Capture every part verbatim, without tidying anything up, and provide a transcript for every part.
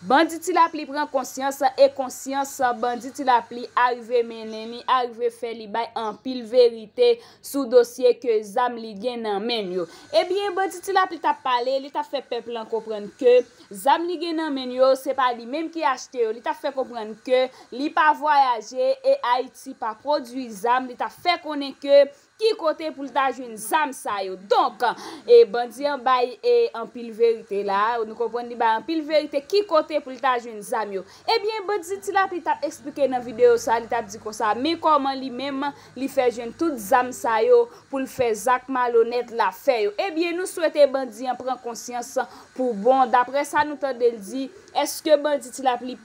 Bandi Ti Lapli pran konsyans, e konsyans bandi Ti Lapli arive mennen li, arive fè li bay anpil verite sou dosye ke zam li gen nan men l yo. Ebyen, bandi Ti Lapli t ap pale, li t ap fè pèp lan konprann ke zam li gen nan men l yo, se pa li menm ki achte yo. Li t ap fè konprann ke li pa vwayaje e Ayiti pa pwodui zam. Li t ap fè konnen ke ki kote pou l ta jwenn zam sa yo. Donk, e bandi an bay e anpil verite la. Nou konprann li bay anpil verite. Ki kote pou l ta jwenn zam yo? Ebyen, bandi Ti Lapli t ap eksplike nan videyo sa, li t ap di konsa, men kòman li menm, li fè jwenn tout zam sa yo pou l fè zak malonèt l ap fè yo. Ebyen, nou swete bandi an pran konsyans pou bon. Daprè sa nou tande l di, èske bandi Ti Lapli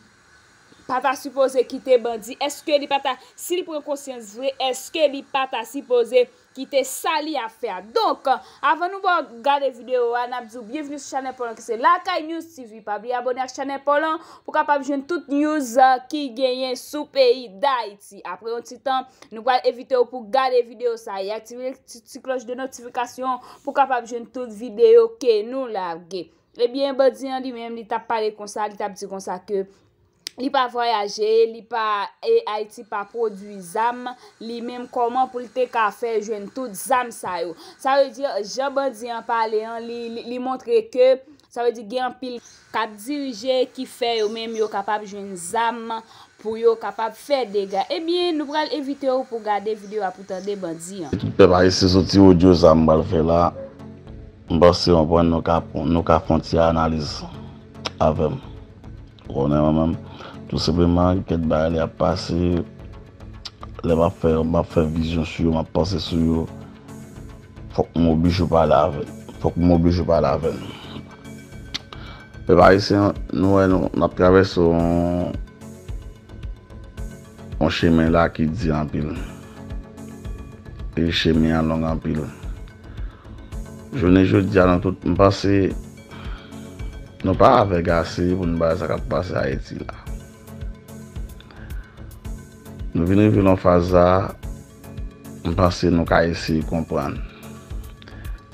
pa ta sipoze kite bandi? Èske li pa ta, si l pran konsyans vre, èske li pa ta sipoze kite sa li ap fè a? Donk, avan nou ba w gade videyo a, n ap di w byenvni sou chanèl pa w lan ki se Lakay News T V. Pa bliye abòne ak chanèl pa w lan pou w kapab jwenn tout news, uh, ki genyen sou peyi Dayiti. Apre yon ti tan, nou pral envite w pou gade videyo sa e aktive ti, ti klòch de notifikasyon pou w kapab jwenn tout videyo ke nou lage. Ebyen, bandi an li menm, li t ap pale konsa, li t ap di konsa ke li pa vwayaje, li pa, e Ayiti pa pwodui zam, li menm kòman pou l te ka fè jwenn tout zam sa yo. Sa vle di, jan bandi an pale an, li, li, li montre ke, sa vle di gen anpil k ap dirije ki fè yo menm yo kapab jwenn zam pou yo kapab fè dega. Ebyen, nou pral envite w pou gade videyo a pou tande bandi an. Tout pèp ayisyen, se yon ti odyo sa m pral fè la. M panse w konprann, nou ka, nou ka fè yon ti analiz avè m. Ou konnen mwen menm, tou senpleman, kèk bagay li ap pase, lè m ap fè, m ap fè vizyon sou yo, m ap panse sou yo, fòk m oblije pale avè l. Fòk m oblije pale avè l. Pèp ayisyen, nou wè, nou, n ap travèse yon, yon chemen la ki di anpil. E chemen an long anpil. Jounen jodi a, nou tout, m panse, nou pa avèg ase pou n bay sa k ap pase Ayiti la. Nou vin rive nan faz la, m panse nou ka eseye konprann.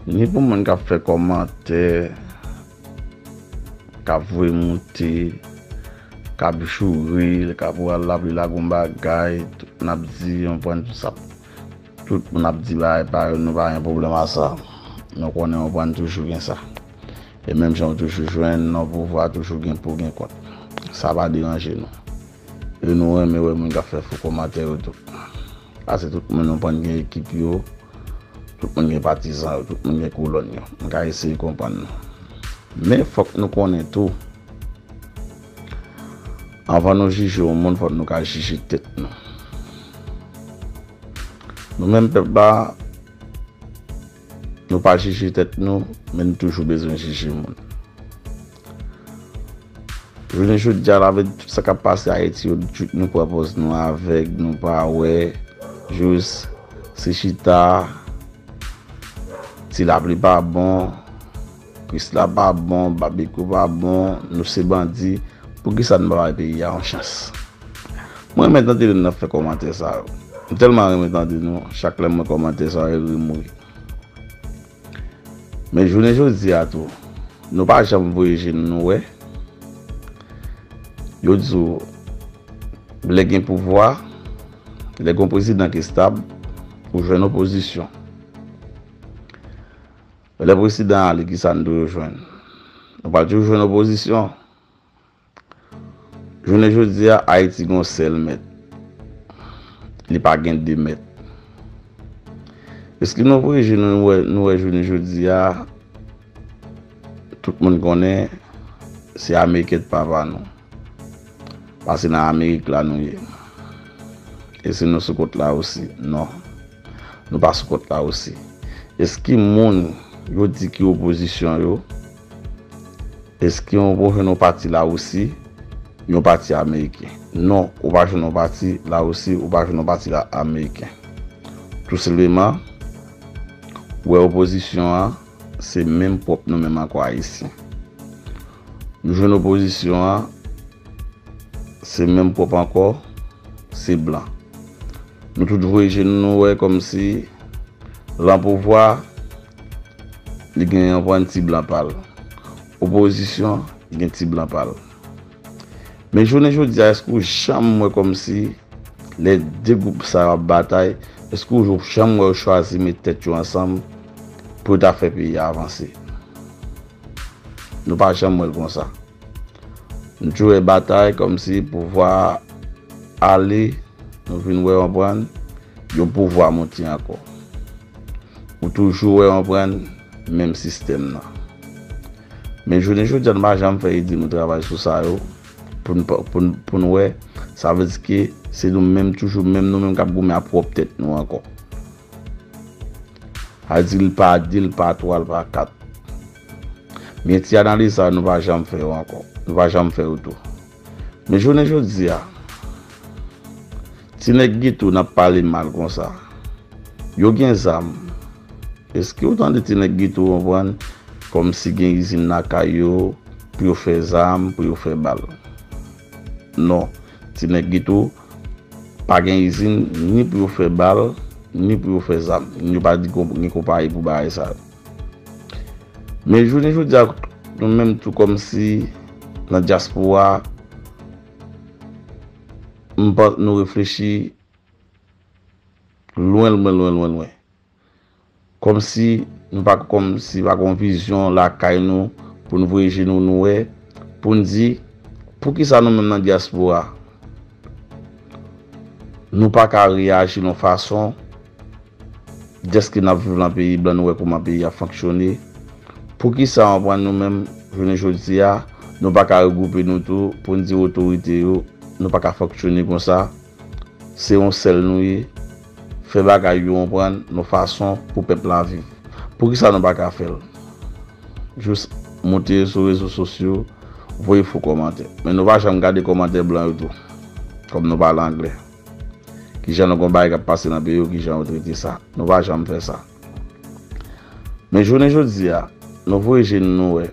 Ni pou moun k ap fè kòmantè, k ap voye moute, k ap joure, k ap pral lapli lage yon bagay, tout moun ap di, yon pran tout sa. Tout moun ap di bagay pa yo, nou pa gen pwoblèm a sa. Nou konnen yon pran toujou gen sa. E menm jan w toujou jwenn nan pouvwa, toujou gen pou gen kont. Sa pa deranje nou. E nou renmen wè moun k ap fè fo kòmantè yo tou. Paske tout moun nou konn gen ekip yo, tout moun gen patizan yo, tout moun gen kolòn yo. Nou ka eseye konprann nou. Men fòk nou konnen tou, anvan nou jije yon moun, fòk nou ka jije tèt nou. Nou menm pèp la, nou pa jije tèt nou, men nou toujou bezwen jije moun. Jounen jodi a la, avèk tout sa k ap pase Ayiti yo, tout nou pran pòz nou avèg, nou pa wè, jis se chita, Ti Lapli pa bon, Krisla pa bon, Babekyou pa bon, nou se bandi. Poukisa nou pa bay peyi a yon chans? Mwen renmen tande lè n ap fè kòmantè sa yo. M tèlman renmen tande nou, chak lè m wè kòmantè sa yo, ri m ri. Men jounen jodi a tou, nou pa janm voye je nou, nou wè. Yo di w, lè gen pouvwa, lè gen yon prezidan ki estab, ou jwenn opozisyon. Lè prezidan ale, kisa n toujou jwenn? Nou pral toujou jwenn opozisyon. Jounen jodi a, Ayiti gen yon sèl mèt. Li pa gen de mèt. Èske nou voye je nou, nou wè, nou wè jounen jodi a, tout moun konnen se Ameriken k papa nou. Paske nan Amerik la nou ye. Èske nou sou kont Larisi? Non. Nou pa sou kont Larisi. Èske moun yo di ki opozisyon yo, èske yon, ou jwenn yon pati Larisi, yon pati Ameriken? Non, ou pa jwenn yon pati Larisi, ou pa jwenn yon pati la, Ameriken. Tou senpleman, ou wè opozisyon an, se menm pwòp nou menm ankò Ayisyen. Nou jwenn opozisyon an, se menm pwòp ankò, se blan. Nou tout voye je nou, nou wè kòmsi lan pouvwa, li gen yon pran ti blan pa l. Opozisyon, li gen ti blan pa l. Men jounen jodi a, èske w janm wè kòmsi lè de gwoup sa yo ap batay, èske w janm wè yo chwazi met tèt yo ansanm pou yo ta fè peyi a avanse? Nou pa janm wè l konsa. Nou toujou wè batay kòmsi pouvwa a ale, nou vin wè, konprann, yon pouvwa monte ankò. Ou toujou wè, konprann, menm sistèm nan. Men jounen jodi a, nou pa janm fè ide nou travay sou sa yo pou n, pou n, pou n wè. Sa vle di ke se nou menm, toujou menm nou menm k ap goumen ak pwòp tèt nou ankò. Sa vle di li pa de, li pa twa, li pa kat. Men ti analiz sa yo, nou pa janm fè yo ankò. Nou pa janm fè yo tou. Men jounen jodi a, ti nèg geto n ap pale mal konsa. Yo gen zam. Èske w tande ti nèg geto, konprann, kòmsi gen izin lakay yo pou yo fè zam, pou yo fè bal? Non. Ti nèg geto pa gen izin ni pou yo fè bal, ni pou yo fè zam. Yo pa di kon-, gen konpayi pou bagay sa yo. Men jounen jodi a, nou menm tou kòmsi nan dyaspora, m pa, nou reflechi lwen, lwen, lwen, lwen, lwen. Kòmsi nou pa, kòmsi pa gon vizyon lakay nou pou n voye je nou, nou wè, pou n di, poukisa nou menm nan dyaspora, nou pa ka reyaji yon fason dèske n ap viv nan peyi blan, nou wè kòman peyi a fonksyone. Poukisa, konprann, nou menm, jounen jodi a, nou pa ka regwoupe nou tou pou n di otorite yo, nou pa ka fonksyone konsa? Se yon sèl nou ye. Fè bagay yo, konprann, yon fason pou pèp la viv. Poukisa nou pa ka fè l? Jis monte sou rezo sosyo, voye fo kòmantè. Men nou pa janm gade kòmantè blan yo tou. Kòm nou pale anglè. Kijan nou gon bagay k ap pase nan peyi yo, kijan yo trete sa. Nou pa janm fè sa. Men jounen jodi a, nou voye je n nou wè.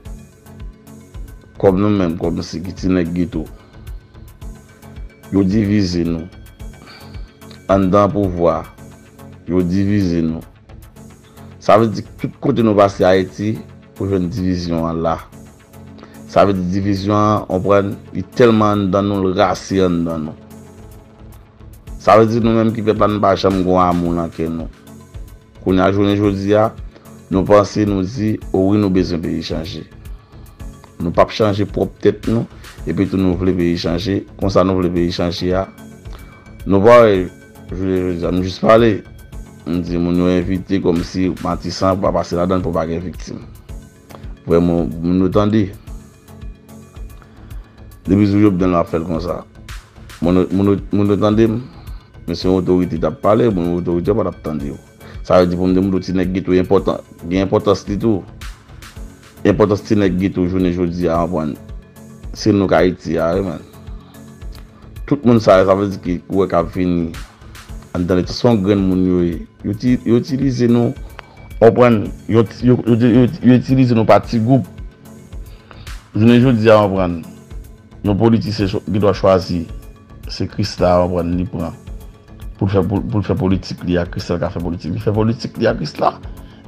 Kòm nou menm, kòmsi ki ti nèg geto. Yo divize nou. Anndan pouvwa, yo divize nou. Sa vle di tout kote nou pase Ayiti, ou jwenn divizyon an la. Sa vle di divizyon an, konprann, li tèlman anndan nou, l rase anndan nou. Sa vle di nou menm ki pèp la, nou pa janm gon amou nan kè nou. Kounye a, jounen jodi a, nou panse, nou di, o wi, nou bezwen peyi chanje. Nou p ap chanje pwòp tèt nou, epi tou nou vle peyi chanje. Konsa nou vle peyi chanje a. Nou pa wè, jounen jodi a, m jis pale. M di moun yo envite kòmsi Matisan pa pase ladan l pou pa gen viktim. Vrèman, moun yo tande. Depi jou Jovenel ap fè l konsa. Moun, moun, moun yo tande m. Men se yon otorite t ap pale, moun otorite yo pa t ap tande w. Sa vle di pou m di moun yo ti nèg geto enpòtan, gen enpòtans li tou. Enpòtans ti nèg geto jounen jodi a, konprann. Se nou k Ayiti a, wi, man. Tout moun sa yo, sa vle di ki ou wè k ap vini anndan leta, se yon grenn moun yo ye. Yo ti, yo itilize nou, konprann, yo, yo, yo, yo, yo itilize nou pa ti gwoup. Jounen jodi a, konprann, nou politisyen cho-, gen dwa chwazi, se Krisla, konprann, li pran. Pou l fè, pou, pou l fè politik li a, Krisla ka fè politik. Li fè politik li a, Krisla.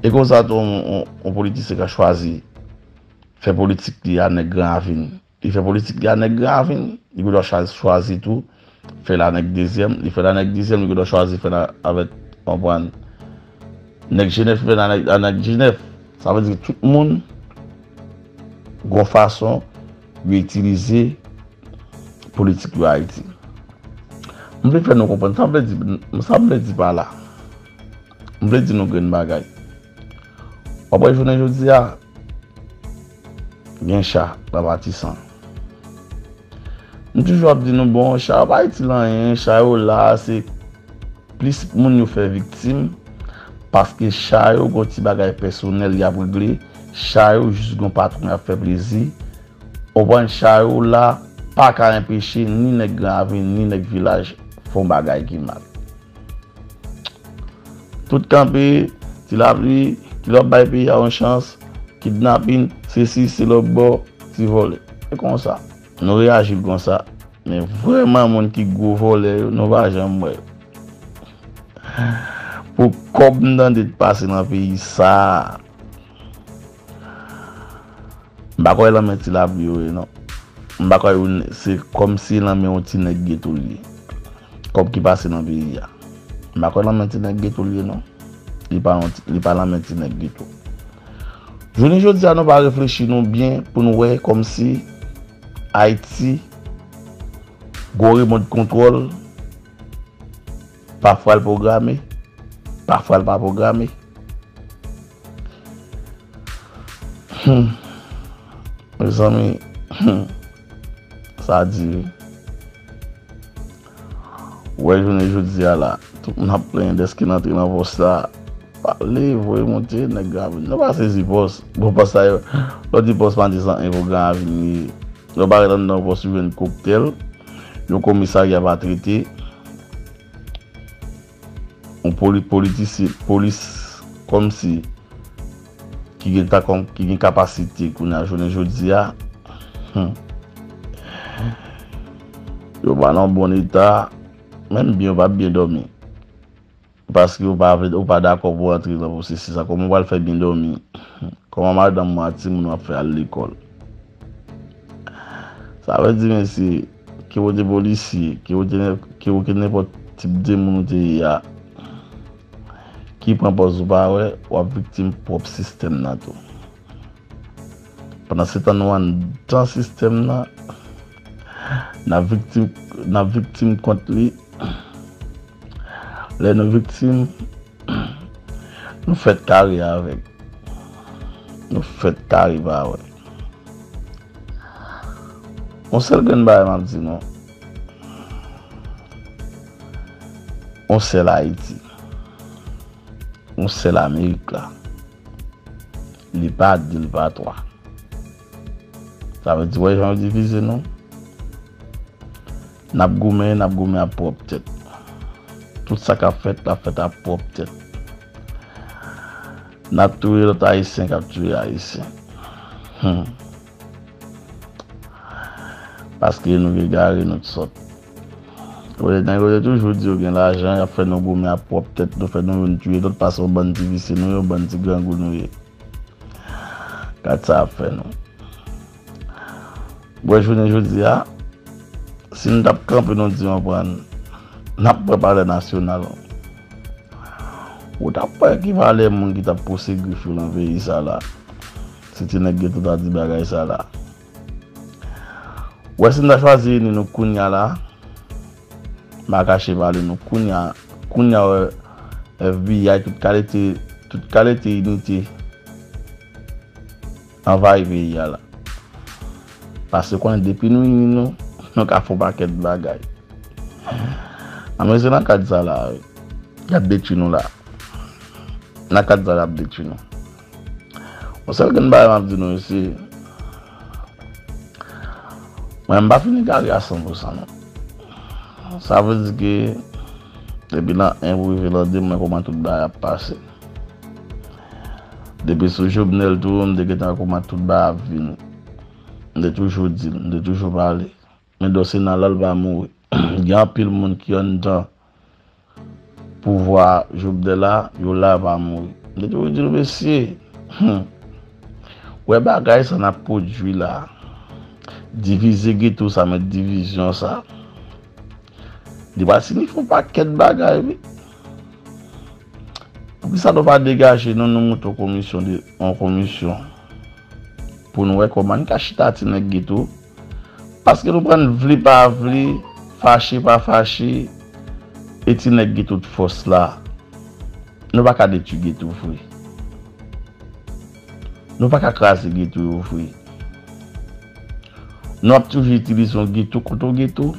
E konsa tou, yon, yon, yon politisyen ka chwazi fè politik li a nèg Gran Ravin. Li fè politik li a nèg Gran Ravin, li gen dwa chwa-, chwazi tou fè l a nèg Dezyèm, li fè l a nèg Dezyèm, li gen dwa chwazi fè l a, avèk, konprann, nèg Jenèf, li fè l a nèg, a nèg Jenèf. Sa vle di tout moun gon fason yo itilize politik yo Ayiti. M vle fè nou konprann, sa m vle di, sa m vle di pa la. M vle di nou grenn bagay. W ap wè jounen jodi a, gen cha nan Matisan. M toujou ap di nou, bon, cha yo pa itil anyen, cha yo la, se plis moun yo fè viktim, paske cha yo gon ti bagay pèsonèl y ap regle, cha yo jis gon patwon y ap fè plezi. Konprann, cha yo la pa ka enpeche ni nèg Gran Ravin, ni nèg vilaj fè yon bagay ki mal. Tout kanpe, Ti Lapli, Ti Lapli bay peyi a yon chans, kidnapin, sesi, se lòtbò, ti vòlè. E konsa, nou reyaji konsa. Men vrèman moun ki gwo vòlè yo, nou pa janm wè yo. Pou kòb m tande t pase nan peyi sa a. M pa kwè nan men Ti Lapli yo ye non. M pa kwè youn, se kòmsi nan men yon ti nèg geto l ye. Kòb ki pase nan peyi a. M pa kwè nan men ti nèg geto l ye, non. Li pa yon ti, li pa nan men ti nèg geto. Jounen jodi a, nou pa reflechi nou byen pou nou wè kòmsi Ayiti, gwo remòt kontwòl, pafwa l pwograme, pafwa l pa pwograme. Hmm. Mezanmi, hmm, sa di wi. Ou wè jounen jodi a la, tout moun ap plenyen dèske n antre nan pòs la. Pale, voye monte, nèg Gravin. Nou pa sezi pòs. Bon, pòs sa yo, lè w di pòs pa di san en pou Gravin li ye. Lè w parèt anndan yon pòs, ou jwenn koktèl, yon komisarya pa trete, yon poli-, politisyen, polis kòmsi ki gen ta kòm, ki gen kapasite kounye a jounen jodi a. Hmm. Yo pa nan bon eta, menm byen yo pa byen dòmi. Paske ou pa vle, ou pa dakò pou antre nan pwosesis sa. Kòman ou pral fè byen dòmi? Kòman madanm ou ak timoun ou ap fè al lekòl? Sa vle di, mesye, ke w te polisye, ke w te, ke w te nenpòt tip de moun ou te ye a, ki pran pòz ou pa wè, w ap viktim pwòp sistèm nan tou. Pandansetan nou anndan sistèm nan, n ap viktim, n ap viktim kont li. Lè nou viktim, nou fèt kare avèk. Nou fèt kare pa wè. Yon sèl grenn bagay m ap di nou. Yon sèl Ayiti. Yon sèl Amerik la. Li pa de, li pa twa. Sa vle di, wè jan yo divize nou? N ap goumen, n ap goumen ak pwòp tèt. Tout sa k ap fèt, l ap fèt ak pwòp tèt. N ap touye lòt Ayisyen k ap touye Ayisyen. Hmm. Paske nou egare, nou t sòt. Ou wè, nèg yo te toujou di yo gen lajan, y ap fè nou goumen ak pwòp tèt nou, fè nou youn touye lòt, paske yon bann ti visye nou ye, yon bann ti grangou nou ye. Gad sa y ap fè nou. Bon, jounen jodi a, si n t ap kanpe, nou di yon pran, n ap pran palè nasyonal. Ou t ap wè ki valè moun ki t ap pouse grif yo nan peyi sa la. Si ti nèg geto ta di bagay sa la. Wè, si n ta chwazi ini nou kounya la, m pa kache pale nou kounya, kounya wè F B I, tout kalite, tout kalite inite anvayi peyi a la. Paske konnen depi nou ini nou, nou ka fè yon pakèt bagay. A, men se nan kad sa la, wi. Y ap detwi nou la. Nan kad sa la, y ap detwi nou. Yon sèl grenn bagay m ap di nou, mesye, mwen, m pa fin egare a san pou san, non. Sa vle di ke depi nan en pou rive nan de, mwen kòman tout bagay ap pase. Depi sou Jovenel tou, m te gentan wè kòman tout bagay ap vini. M te toujou di l, m te toujou pale. Men dosye nan la, l pa mouri. Gen anpil moun ki anndan pouvwa Jovenel la, yo la, yo pa mouri. M te toujou di nou, mesye, hmm, wè bagay sa n ap pwodui la, divize geto sa, met divizyon sa, li pral siyifi yon pakèt bagay, wi. Poukisa nou pa degaje nou, nou monte yon komisyon, de, yon komisyon pou nou wè kòman n ka chita ti nèg geto? Paske nou pran vle pa vle, fache pa fache, e ti nèg geto t fòs la. Nou pa ka detwi geto vre. Nou pa ka kraze geto yo vre. Nou ap toujou itilize yon geto kont yon geto.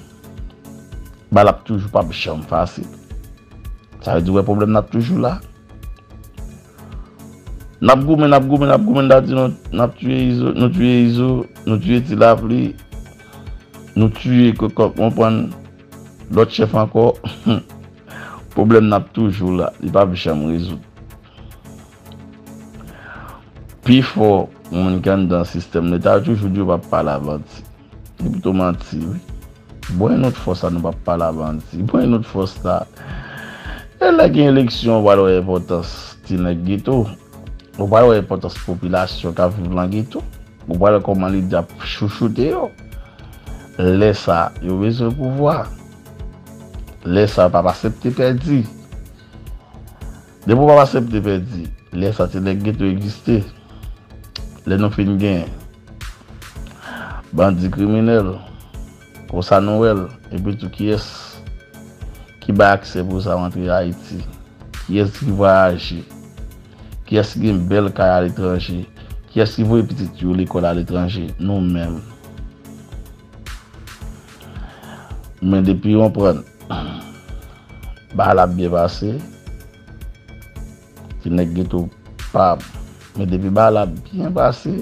Ba l ap toujou p ap janm fasil. Sa vle di, wè, pwoblèm nan ap toujou la. N ap goumen, n ap goumen, n ap goumen, n ap di nou, n ap tiye Izo, nou tiye Izo, nou tiye Ti Lapli, nou tiye, k-, k-, konprann, lòt chèf ankò. Pwoblèm nan ap toujou la, li p ap janm rezoud. Pifò moun ki anndan sistèm leta yo toujou di yo p ap pale a bandi. Li pito manti, wi. Bon, e nou t fòs la, nou p ap pale a bandi. Bon, e nou t fòs la. E lè gen eleksyon, ou pral wè enpòtans ti nèg geto. Ou pral wè enpòtans popilasyon k ap viv nan geto. Ou pral wè kòman lidè ap chouchoute yo. Lè sa, yo bezwen pouvwa. Lè sa, yo p ap aksepte pèdi. Depi w p ap aksepte pèdi, lè sa, ti nèg geto egziste. Lè nou fin gen bandi kriminèl, konsa nou wè l, epi tou kiyès ki bay aksè pou sa rantre Ayiti? Kiyès ki vwayaje? Kiyès ki gen bèl kay aletranje? Kiyès ki voye pitit yo lekòl aletranje? Nou menm. Men depi w konprann bagay la ap byen pase, ti nèg geto pa. Men depi bagay la ap byen pase,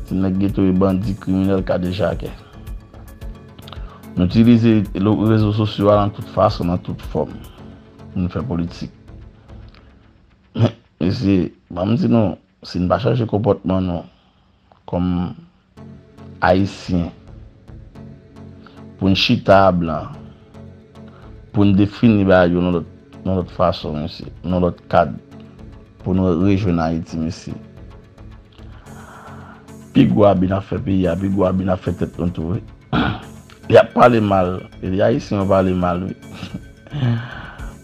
ti nèg geto e bandi kriminèl kadejakè. Nou itilize lo- rezo sosyo a nan tout fason, nan tout fòm. Pou nou fè politik. Men, mesye, ban m di nou, si n pa chanje konpòtman nou kòm Ayisyen, pou n chita a blan, pou n defini bagay yo nan lòt, nan lòt fason, mesye, nan lòt kad, pou nou rejwenn Ayiti, mesye. Pi gwo abi n ap fè peyi a, pi gwo abi n ap fè tèt nou tou, wi. Y ap pale mal, e Ayisyen yo pale mal, wi.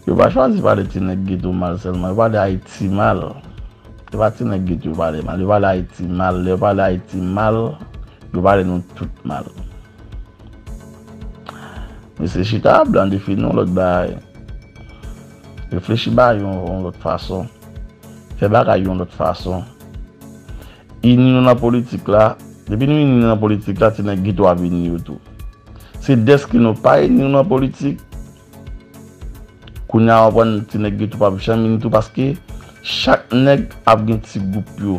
Yo pa chwazi pale ti nèg geto mal sèlman, yo pale Ayiti mal. Se pa ti nèg geto yo pale mal, yo pale Ayiti mal. Lè yo pale Ayiti mal, yo pale nou tout mal. Mesye, chita a blan, defini yon lòt bagay. Reflechi bagay yo yon lòt fason. Fè bagay yo yon lòt fason. Ini nou nan politik la. Depi nou ini nou nan politik la, ti nèg geto ap ini yo tou. Se dèske nou pa ini nou nan politik, kounye a w ap wè ti nèg geto p ap janm ini tou, paske chak nèg ap gen ti gwoup yo,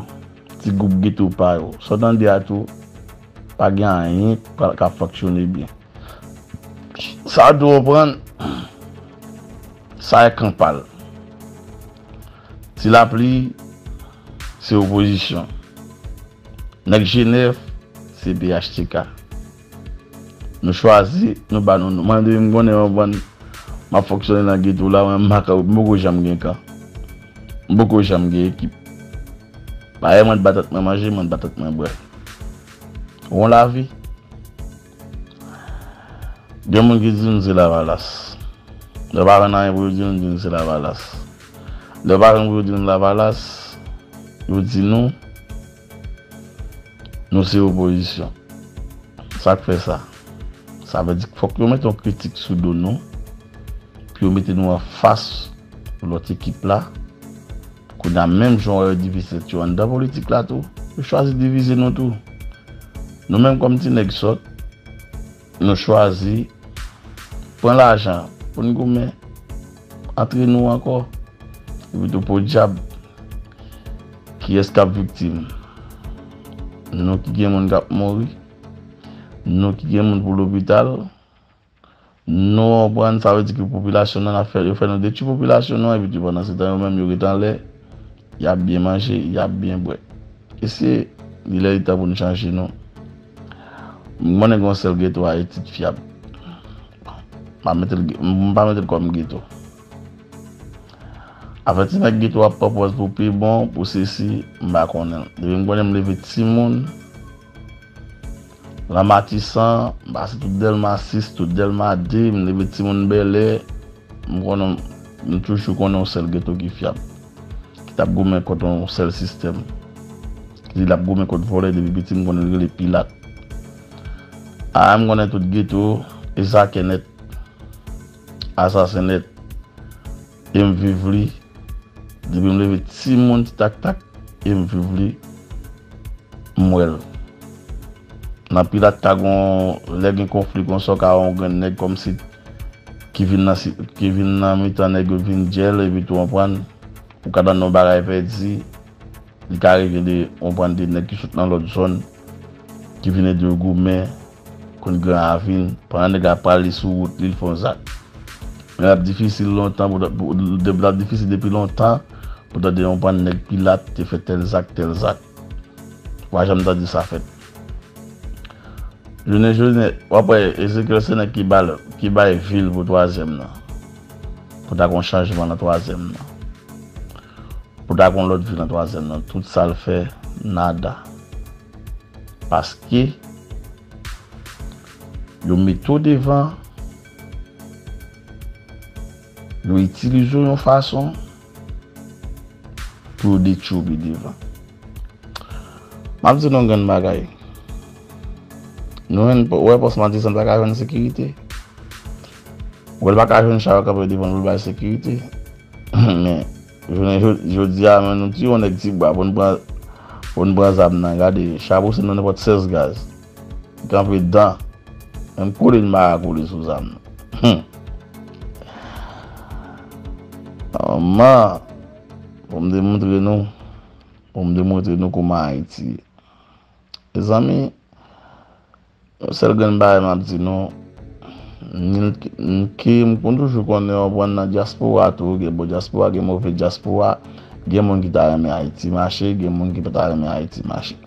ti gwoup geto pa yo. Sa w tande a tou, pa gen anyen k ap fonksyone byen. Sa w dwe konprann, sa e kan pa l. Ti Lapli, se opozisyon. Nèg Jenèf, se P H T K. Nou chwazi, nou ba nou non. Mwen, depi m konnen, mwen, mwen, m ap fonksyone nan geto la, mwen, m pa ka, m poko janm gen kan. M poko janm gen ekip. Dayè, mwen, ba tèt mwen manje, mwen, ba tèt mwen bwè. Yon lavi. Gen moun ki di nou se Lavalas. Lè yo pa konn anyen pou yo di nou, di nou se Lavalas. Lè yo pa konn pou yo di nou Lavalas, yo di nou, nou se opozisyon. Sa k fè sa? Sa vle di fòk yo mete yon kritik sou do nou, pou yo mete nou anfas lòt ekip la. Kounye a, menm jan yo divize tèt yo anndan politik la tou, yo chwazi divize nou tou. Nou menm kòm ti nèg sòt, nou chwazi pran lajan pou n goumen antre nou ankò. Epi tou, podyab, kiyès k ap viktim? Nou ki gen moun k ap mouri, nou ki gen moun pou lopital, nou konprann, sa vle di ke popilasyon nan ap fè, yo fè nou detwi popilasyon nou an, epi tou pandan se tan yo menm yo ret anlè, y ap byen manje, y ap byen bwè. Mesye, li lè li tan pou n chanje non. M konnen gen yon sèl geto Ayiti k fyab. M pa mete l, m pa mete l kòm geto. Afè ti nèg geto ap pran pòz pou pi bon, pou sesi, m pa konnen. Depi m konnen m leve timoun, Lan Matisan, m pase tout Dèlma sis, tout Dèlma de, m leve timoun Bèlè, m konnen, m toujou konnen yon sèl geto ki fyab, ki t ap goumen kont yon sèl sistèm. Ki di l ap goumen kont vòlè depi piti, m konnen l rele Pilat. A, m konnen tout geto, e zakè nèt, asasen nèt, e m viv li. Depi m leve timoun ti taktak, e m viv li, m wè l. Nan Pilat ka gon, lè gen konfli konsa, w ka wè yon grenn nèg kòmsi ki vin nan si, ki vin nan mitan nèg yo vin djèl, epi tou konprann, ou ka tande yon bagay pèdi, li ka rive de, konprann, de nèg ki sot nan lòt zòn, ki vin ede yo goumen, konn Gran Ravin, pandan nèg la prale sou wout li, l fè yon zak. Men l ap difisil lontan, pou, pou, depi l ap difisil depi lontan, pou tande yon bann nèg Pilat te fè tèl zak, tèl zak. Ou pa janm tande sa fèt. Jounen jodi, w ap wè Ezekyèl se nèg ki ba l, ki bay vi l pou twazyèm nan. Pou ta gon chanjman nan twazyèm nan. Pou ta gon lòt vi nan twazyèm nan. Tout sa l fè, nada. Paske, Yo mete w devan, yo itilize w yon fason pou yo detwi w pi devan. M ap di nou yon grenn bagay. Nou menm, wè pòs Matisan pa ka jwenn sekirite. Wè l pa ka jwenn chay kanpe devan l pou l bay sekirite. Men, jounen jodi a, men nou tiye yon nèg ti bwa pou n pran, pou n pran zam nan. Gade, chay pouse nou nenpòt sèz gaz. Kanpe dan. Menm kole n pa ka kole sou zam nan. Manman, pou m demontre nou, pou m demontre nou kouman Ayiti ye. Mezanmi, yon sèl grenn bagay m ap di nou, m ke m konn toujou konnen, w konprann, nan dyaspora tou, gen bon dyaspora, gen move dyaspora, gen moun ki ta renmen Ayiti mache, gen moun ki pa ta renmen Ayiti mache.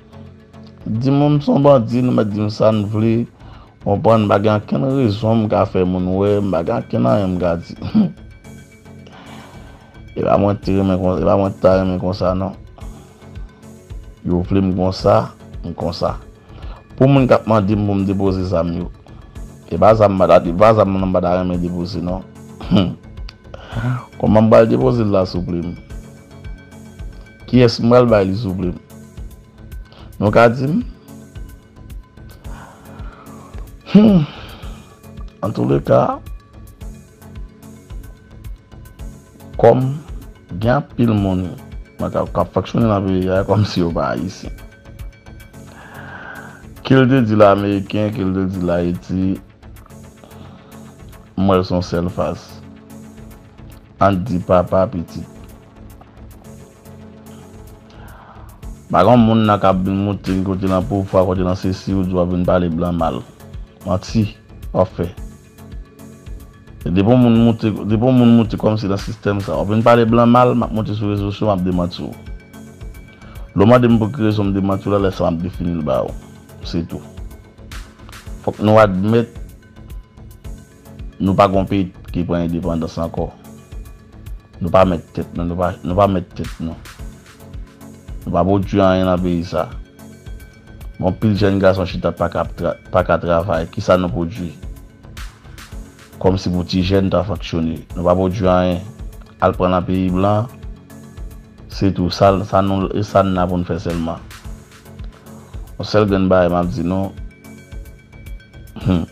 Di m, m se yon bandi, nou mèt di m sa n vle, w konprann, m pa gen okenn rezon m ka fè moun wè, m pa gen okenn anyen m ka di. E pa mwen te renmen konsa, e pa mwen ta renmen konsa non. Yo vle m konsa, m konsa. Pou moun k ap mande m pou m depoze zam yo, e pa zam m pa ta, e pa zam nan m pa ta renmen depoze non. Kòman m pral depoze l la souple m? Kiyès m pral bay li souple m? Nou ka di m? Hmm. Antouleka, kòm gen anpil moun k ap, k ap fonksyone nan peyi a kòmsi yo pa ayisyen. Ke l te di l ameriken, ke l te di l Ayiti, m wè l se yon sèl fas. Ann di papa, pitit. Pa gen moun nan k ap vin moute kote nan pouvwa, kote nan sesi, ou di w ap vin pale blan mal. Manti w ap fè. E depi yon moun moute, depi yon moun moute kòmsi nan sistèm sa, w ap vin pale blan mal, m ap moute sou rezo sosyo, m ap demanti w. Lè w mande m pou ki rezon m demanti w la, lè sa m ap defini l ba ou. Se tou. Fòk nou admèt nou pa gon peyi ki pran endepandans ankò. Nou pa mèt tèt nou, nou pa, nou pa mèt tèt nou. Nou pa pwodui anyen nan peyi sa. Gon pil jèn gason chita pa ka tra-, pa ka travay. Kisa nou pwodui? Kòmsi pou ti jèn ta fonksyone. Nou pa pwodui anyen. Al pran nan peyi blan. Se tou. Sa, sa nou, e sa n la pou n fè sèlman. Yon sèl grenn bagay m ap di nou. Hmm.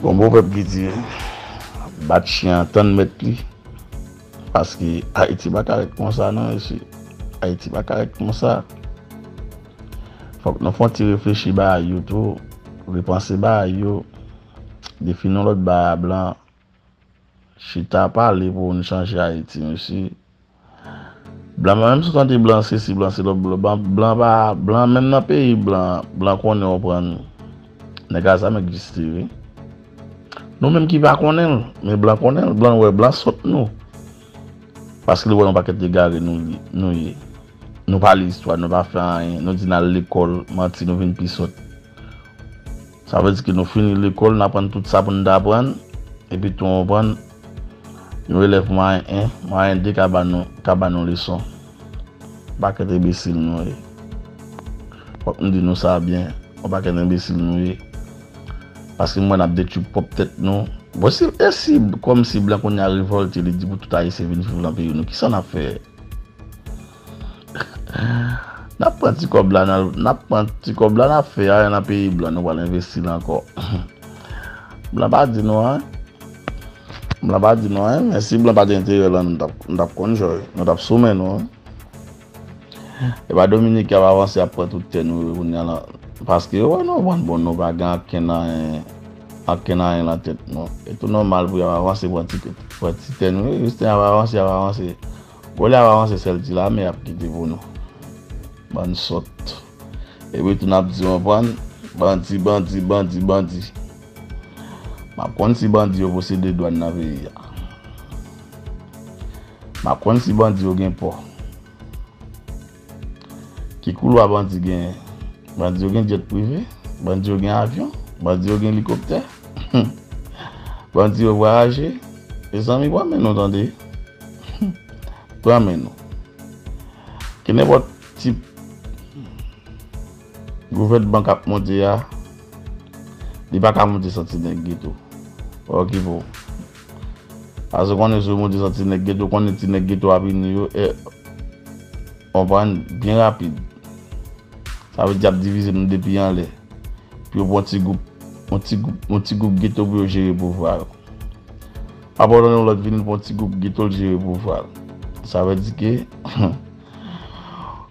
Gon pwovèb ki di, bat chen an tann mèt li. Paske Ayiti pa ka ret konsa non, mesye. Ayiti pa ka ret konsa. Fòk nou fè yon ti reflechi bagay yo tou, repanse bagay yo, defini yon lòt bagay a blan. Chita pale pou nou chanje Ayiti, mesye. Blan, menm si w tande blan sesi, blan se lòt, blan, blan pa, blan menm nan peyi blan, blan konnen, w konprann. Nèg a zam egziste, wi. Nou menm ki pa konnen l, men blan konnen l, blan wè, blan sòt nou. Paske l wè yon pakèt egare nou, nou ye. Nou pa li istwa, nou pa fè anyen, nou di n al lekòl, manti, nou vin pi sòt. Sa vle di ke nou fini lekòl, n aprann tout sa pou n t aprann, epi tou w konprann, yon elèv mwayen en, mwayen de ka ba nou, ka ba nou leson. Pakèt enbesil nou ye. Fòk m di nou sa byen, yon pakèt enbesil nou ye. Paske m wè n ap detwi pwòp tèt nou. Bon, si, e si, kòmsi blan kounye a revòlte, li di pou tout Ayisyen vin viv nan peyi nou, kisa n ap fè? N ap pran ti kòb la, n al, n ap pran ti kòb la, n ap fè ayen nan peyi blan, nou pral envesti l ankò. Blan pa di nou anyen. Blan pa di nou anyen, men si blan pa t enterè lan, nou t ap, nou t ap konn jòy, nou t ap sou men nou, wi. E pa Dominiken ap avanse, ap pran tout tè nou yo kounye a la. Paske yo wè nou pran bon, nou pa gen ankenn anyen, ankenn anyen nan tèt nou. E tou nòmal pou y ap avanse, pran ti, pran ti tè nou yo. Jis y ap avanse, y ap avanse. Gwo lè y ap avanse, sèl ti lame y ap kite pou nou. Bann sòt. Epi tou n ap di, w konprann, bandi, bandi, bandi, bandi. M ap konn si bandi yo posede dwàn nan peyi a. M ap konn si bandi yo gen pò. Ki koulwa bandi genyen? Bandi yo gen djèt prive? Bandi yo gen avyon? Bandi yo gen elikoptè? Bandi yo vwayaje? Mezanmi, pran men nou tande. Pran men nou. Ke nenpòt tip gouvènman k ap monte a, Li pa ka monte san ti nèg geto. Ok, bon. Paske konnen si w monte san ti nèg geto, konnen ti nèg geto ap vini yo, e, konprann, byen rapid. Sa vle di ap divize nou depi anlè. Pou yo pran ti gwoup, yon ti gwoup, yon ti gwoup geto pou yo jere pouvwa yo. Apre yon lòt vini pou yon ti gwoup geto l jere pouvwa l. Sa vle di ke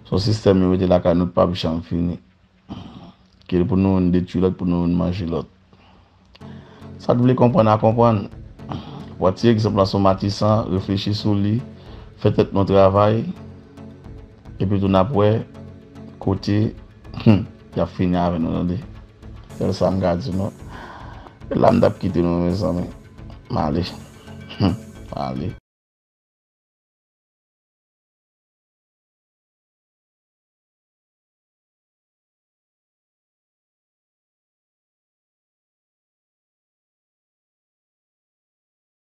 se yon sistèm yo mete lakay nou k p ap janm fini. Ke pou nou youn detwi lòt, pou nou youn manje lòt. Sa k vle konprann a konprann. Pran ti egzanp lan sou Matisan, reflechi sou li, fè tèt nou travay, epi tou n ap wè kote hmm, y ap fini avè nou, tande. Sèl sa m ka di nou. E la m t ap kite nou, mezanmi. M ale. Hmm, m ale.